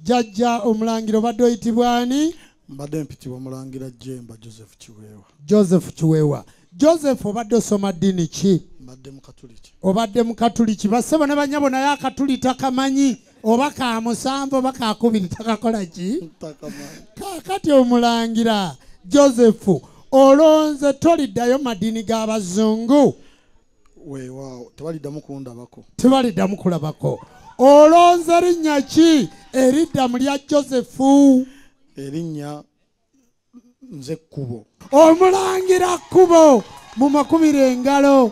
Jjajja omulangira obadde oyitibwa ani? Mbadde mpitibwa Mulangira Jemba Joseph Kiweewa. Joseph Kiweewa. Joseph, obadde osoma ddiini ki? Mbadde Mukatuliki. Obadde Mukatuliki. Bassebo ne bannyabo, naye akatuli takamanyi, oba ka 7 oba ka 2 takakola ki? Kaakati omulangira Joseph, olonze toliddayo madiini g'abazungu? Weewaawo, tebaliddamu kundabako. Tebaliddamu kulabako. Olonze linnya ki eridda mu lya Joseph? Erinnya nze Kkubo. Omulangira Kkubo, mumukubire engalo,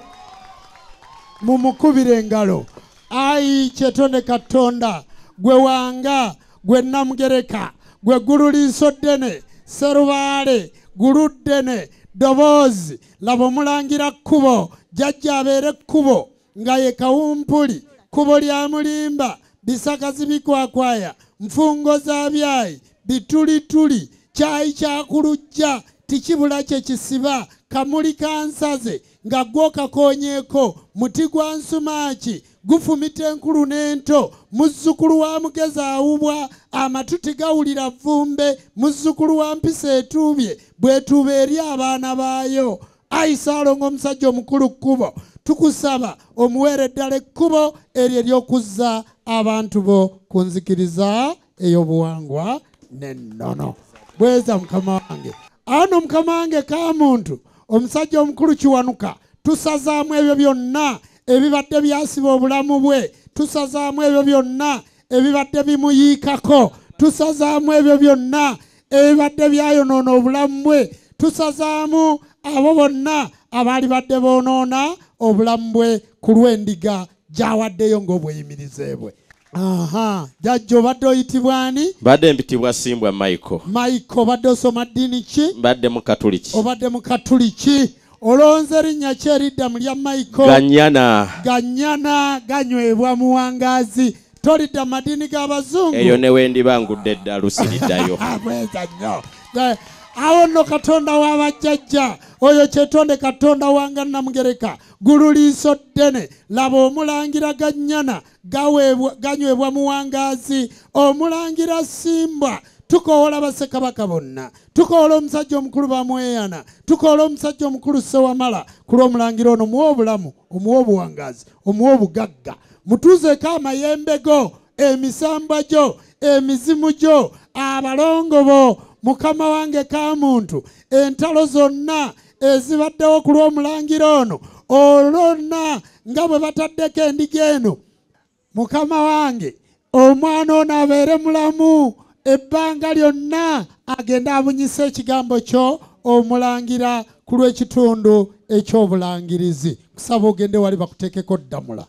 mumukubire engalo. Ayi Kyetonde Katonda, gwe wanga, gwe Namugereka, gwe ggulu liiso ddene, Sserubaale, ggulu ddene, ddoboozi, laba omulangira Kkubo, jjajja abeere Kkubo, nga ye kawumpuli, kkubo lya mulimba, bisagazi bikwakwaya, nfungo za byayi, bitulituli, kyayi kya kulujja, tikibula kye kisiba, kamuli kansaze, nga gwo kakoonyeeko, muti gwa nsumaaki, gufumita enkulu n'ento, muzzukulu wa mugezi awubwa, amatu tigawulira vvumbe, muzzukulu wa mpisa etuubye, bw'etuuba eri abaana baayo. Ayi Ssaalongo omusajja omukulu Kkubo, tukusaba omuweere ddala ekkubo eryo ery'okuzza abantu bo ku nzikiriza ey'obuwangwa n'ennono. Bweza mukama wange. Ano mukama wange Kamuntu, omusajja omukulu Kiwanuka, tusazaamu ebyo byonna ebibadde byasiba obulamu bwe, tusazaamu ebyo byonna ebibadde bimuyiikako, tusazaamu ebyo byonna ebibadde byayonoona obulamu bwe, tusazaamu abo bonna abaali badde boonoona obulamu bwe ku lw'endiga gy'awaddeyo ng'obweyimirize bwe. Aha, jjajja obadde oyitibwa ani? Mbadde mpitibwa Simbwa Michael. Michael, obadde osoma ddiini ki? Mbadde Mukatuliki. Obadde Mukatuliki. Olonze linnya ki eridda mu lya Michael? Ganyana. Ganyana ganywebwa muwangaazi. Tolidda mu madiini g'abazungu? Eyo ne we ndiba ngudde eddalu siriddayo. Bweza nnyo. Awo nno Katonda w'abajjajja, oyo Kyetonde Katonda wanga Namugereka, ggulu liiso ddene, laba omulangira Ganyana ganywebwa muwangaazi, omulangira Simbwa, tukoola bassekabaka bonna, tukoola omusajja omukulu Bamweyana, tukoola omusajja omukulu Ssewamala, ku lw'omulangira ono omuwa obulamu, omuwa obuwangaazi, omuwa obugagga, mutuuzeeko amayembe go, emisambwa gyo, emizimu gyo, abalongo bo, mukama wange Kamuntu, entalo zonna ezibaddewo ku lw'omulangira ono, olwonna nga bwe bataddeko endiga eno, mukama wange omwana ono abeere mulamu ebbanga lyonna, agende abunyise ekigambo kyo omulangira ku lw'ekitundu eky'obulangirizi. Kusaba ogende wali bakuteekeko ddamula.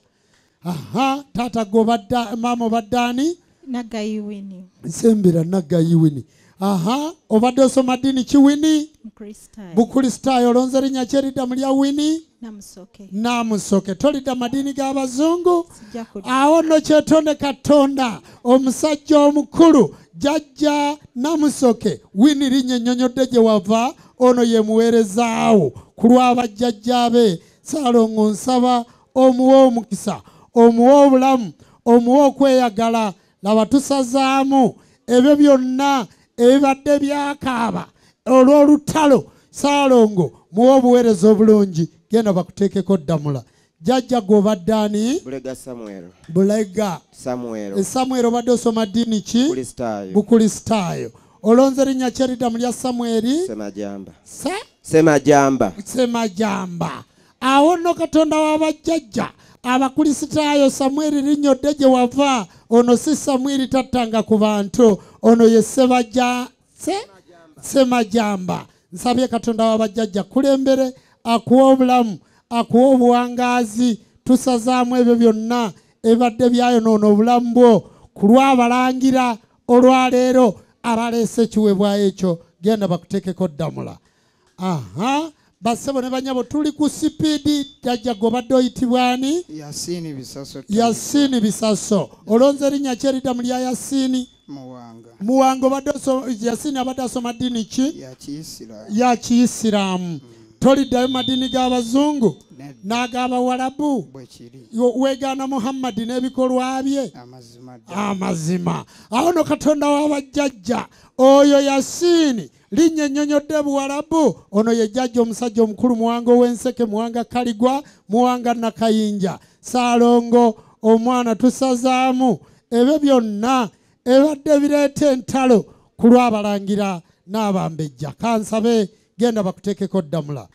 Aha, taata gwe obadde, maama obadde ani? Naggayi Winnie. Nsembera Naggayi Winnie. Aha, obadde osoma ddiini ki Winnie? Mukristaayo. Bukristaayo. Olonze linnya ki eridda mu lya Winnie? Namusoke. Namusoke. Tolidda madiini g'abazungu? Sijja kudda. Awo nno Kyetonde Katonda, omusajja omukulu jjajja Namusoke, Winnie linnya ennyonnyodde gye wava, ono ye muweerezaawo ku lw'abajjajja be. Ssaalongo nsaba omuwe omukisa, omuwe obulamu, omuwe okweyagala. Laba tusazaamu ebyo byonna ebibadde byakaaba olw'olutalo. Ssaalongo muwe obuweereza obulungi, genda bakuteekeko ddamula. Jjajja gwe obadde ani? Bulega Samuel. Bulega Samuel. Samuel, obadde osoma ddiini ki? Bukristaayo. Bukristaayo. Olonze linnya ki eridda mu lya Samuel? Ssemajamba. Se? Ssemajamba. Ssemajamba. Awo nno Katonda w'abajjajja Abakristaayo, Samuel linnya odde gye wava, ono si Samuel tattanga ku bantu, ono ye Ssemajamba. Nsabye Katonda w'abajjajja kulembere, akuwe obulamu, akuwe obuwangaazi, tusazaamu ebyo byonna ebibadde byayonoona obulamu bwo ku lw'abalangira olwaleero abaleese ekiweebwayo ekyo, genda bakuteekeko ddamula. Aha, bassebo ne bannyabo, tuli ku sipiidi. Jjajja gwe obadde oyitibwa ani? Yasiini Bisaso. Yasiini Bisaso. Olonze erinnya ki eridda mu lya Yasiini? Muwanga. Muwanga. Obadde Yasiini abadde asoma ddiini ki? Ya Kiyisiraamu. Ya Kiyisiraamu. Toliddayo madiini g'abazungu n'ag'abawalabu. Weegaana Muhammadi n'ebikolwa bye. Amazima. Awo no Katonda w'abajjajja oyo Yasiini linnya ennyonnyodde Buwalabu. Ono ye jjajja omusajja omukulu Muwanga ow'Enseke, Muwanga Kaligwa, Muwanga Nakayinja, Ssaalongo omwana tusazaamu ebyo byonna ebadde bireeta entalo ku lw'abalangira n'abambejja. Kansabe genda bakuteekeko ddamula.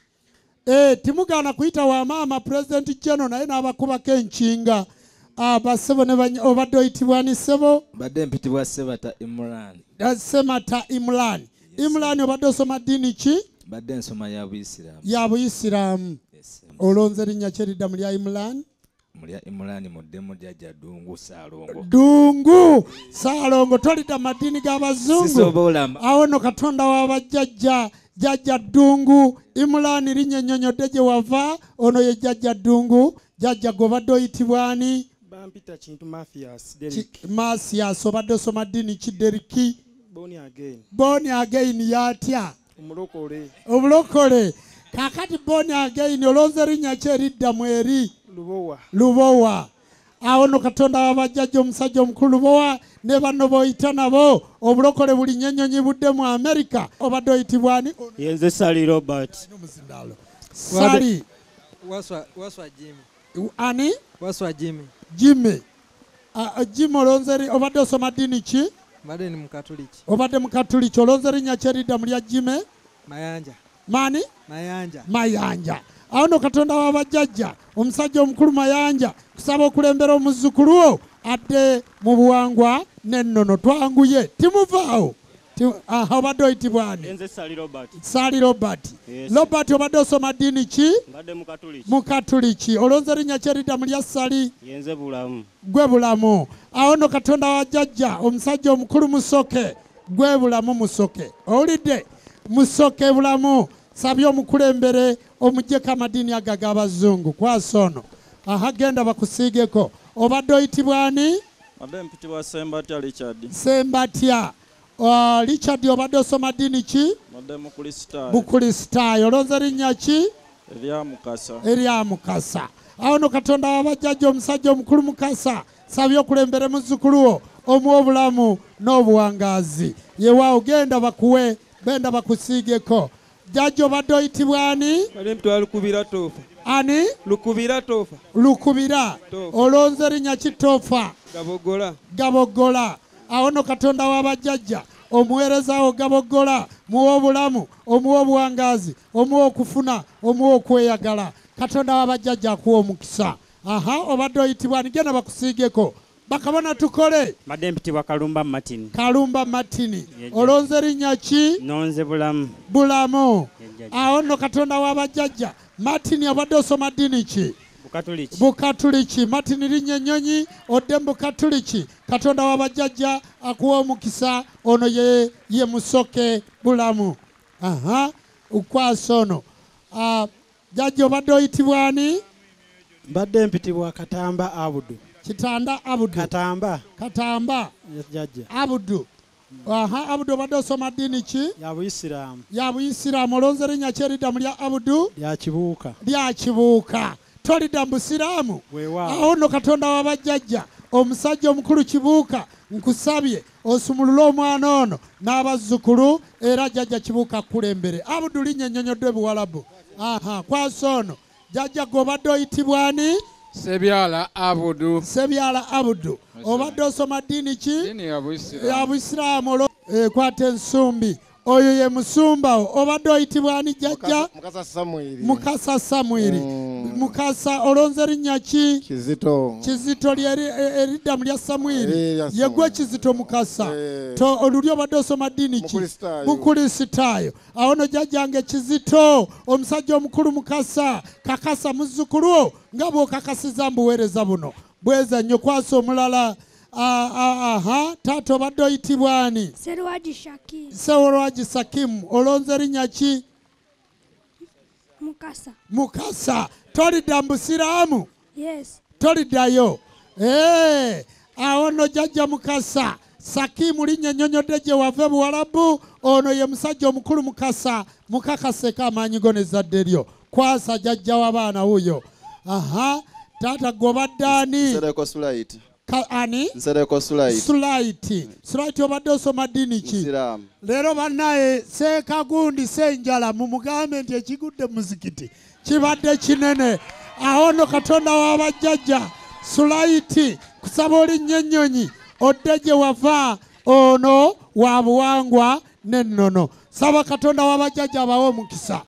Timugaana kuyita wa maama President General naye n'abakubako enkinga. Basebo ne obadde oyitibwa ni ssebo? Mbadde mpitibwa Semata Imran. Semata Imran. Imran obadde osoma ddiini ki? Mbadde nsoma ya Buyisiraamu. Ya Buyisiraamu. Olonze linnya ki eridda mu lya Imran? Mulya Imran muddemu jjajja Ddungu Ssaalongo. Ddungu Ssaalongo tolidda madiini g'abazungu. Awo nno Katonda w'abajjajja jjajja Ddungu Imran linnya ennyonnyodde gye wava. Ono ye jjajja Ddungu. Jjajja gwe oyitibwa ani? Bampita Kintu Mathias Derrick. Mathias obadde osoma ddiini ki Derrick? Born again. Born again yatya? Omulokole. Omulokole. Kaakati born again olonze linnya ki eridda mu eri? Lubowa. Lubowa. Awo nno Katonda w'abajjajja omusajja omukulu Lubowa ne banno b'oyita nabo obulokole buli nnyonnyonyi budde mu Amerika. Obadde oyitibwa ani? Yenze Sali Robert. Sali. Waswa Jimmy. Ani? Waswa Jimmy. Jimmy. Jimmy olonze obadde osoma ddiini ki? Mbadde ni Mukatuliki. Obadde Mukatuliki. Olonze linnya ki eridda mu lya Jimmy? Mayanja. Mani? Mayanja. Mayanja. Awo nno Katonda w'abajjajja omusajja omukulu Mayanja kusaba okulembera omuzzukulu wo adde mu buwangwa n'ennono. Twanguye timuvaawo. Obadde oyitibwa ani? Nze Sali Robert. Sali Robert. Yes. Robert obadde osoma ddiini ki? Mbadde Mukatuliki. Mukatuliki. Olonze linnya ki eridda mu lya Sali? Yenze Bulamu. Gwe Bulamu. Awo nno Katonda w'abajjajja omusajja omukulu Musoke. Gwe Bulamu Musoke. Owulidde? Musoke Bulamu. Sabye omukulembere omuggyeko amadiini ago ag'abazungu. Kwasa ono. Aha, genda bakusiigeko. Obadde oyitibwa ani? Mbadde mpitibwa Sembatya Richard. Sembatya. Richard obadde osoma ddiini ki? Mbadde Mukulisitaayo. Mukulisitaayo. Olonze linnya ki? Erya Mukasa. Erya Mukasa. Awo nno Katonda w'abajjajja omusajja omukulu Mukasa sabye okulembere muzzukulu wo omuwe obulamu n'obuwangaazi. Yewaawo genda bakuwe, genda bakusiigeko. Jjajja obadde oyitibwa ani? Mbadde mpitibwa Lukubira Tofa. Ani? Lukubira Tofa. Lukubira. Olonze linnya ki Tofa? Gabogola. Gabogola. Awo nno Katonda w'abajjajja omuweerezaawo Gabogola muwe obulamu, omuwe obuwangaazi, omuwe okufuna, omuwe okweyagala. Katonda w'abajjajja akuwa omukisa. Aha, obadde oyitibwa ani? Genda bakusiigeko. Bakabona tukole. Mbadde mpitibwa Kalumba Martin. Kalumba Martin. Olonze linnya ki? Nonze Bulamu. Bulamu. Awo nno Katonda w'abajjajja Martin obadde osoma ddiini ki? Bukatuliki. Bukatuliki. Martin linnya ennyonyi odde mu Bukatuliki. Katonda w'abajjajja akuwa omukisa. Ono ye Musoke Bulamu. Aha, okwasa ono. Jjajja obadde oyitibwa ani? Mbadde mpitibwa Katamba Abudu. Kitanda Abudu. Katamba. Katamba. Jjajja. Abudu. Aha, Abudu obadde osoma ddiini ki? Ya Buyisiraamu. Ya Buyisiraamu. Olonze linnya ki eridda mu lya Abudu? Lya Kibuuka. Lya Kibuuka. Tolidda mu Busiraamu. Awo nno Katonda w'abajjajja omusajja omukulu Kibuuka nkusabye osumulule omwana ono n'abazzukulu era jjajja Kibuuka akkulembere. Abudu linnya ennyonyoddwe Buwalabu. Aha, kwasa ono. Jjajja gwe obadde oyitibwa ani? Sebyala Abudu. Sebyala Abudu. Obadde osoma ddiini ki? Ddiini ya Buyisiraamu. Ya Buyisiraamu. Kwata ensumbi. Oyo ye musumba wo. Obadde oyitibwa ani jjajja? Mukasa Samwiri. Mukasa Samwiri. Mukasa olonze linnya ki? Kizito. Kizito eridda mu lya Samwiri. Ye gwe Kizito Mukasa. Oluli obadde osoma ddiini ki? Mukulisitaayo. Awo nno jjajjange Kizito omusajja omukulu Mukasa kakasa muzzukulu wo nga bw'okakasiza mu buweereza buno. Bweza nnyo. Kwasa omulala. Aha, taata obadde oyitibwa ani? Serwaji Shakimu. Serwaji Sakimu. Olonze linnya ki? Mukasa. Mukasa. Tolidda mu Busiraamu? Yes. Toliddayo. Awo nno jjajja Mukasa Sakimu linnya ennyonnyodde gye wava Buwalabu. Ono ye musajja omukulu Mukasa, mukakaseko amaanyi go n'ezzadde lyo. Kwasa jjajja w'abaana wuuyo. Aha, taata gwe obadde ani? Nsereko Sulaiti. Ani? Nsereko Sulaiti. Sulaiti. Sulaiti, obadde osoma ddiini ki? Musiraamu. Leero bannaye, seekagundi senjala mumugambe nti ekigudde mu muzikiti kibadde kinene. Awo nno Katonda w'abajjajja, Sulaiti, kusaba olinnya ennyonyi odde gye wava. Ono wa buwangwa n'ennono. Saba Katonda w'abajjajja abawe omukisa.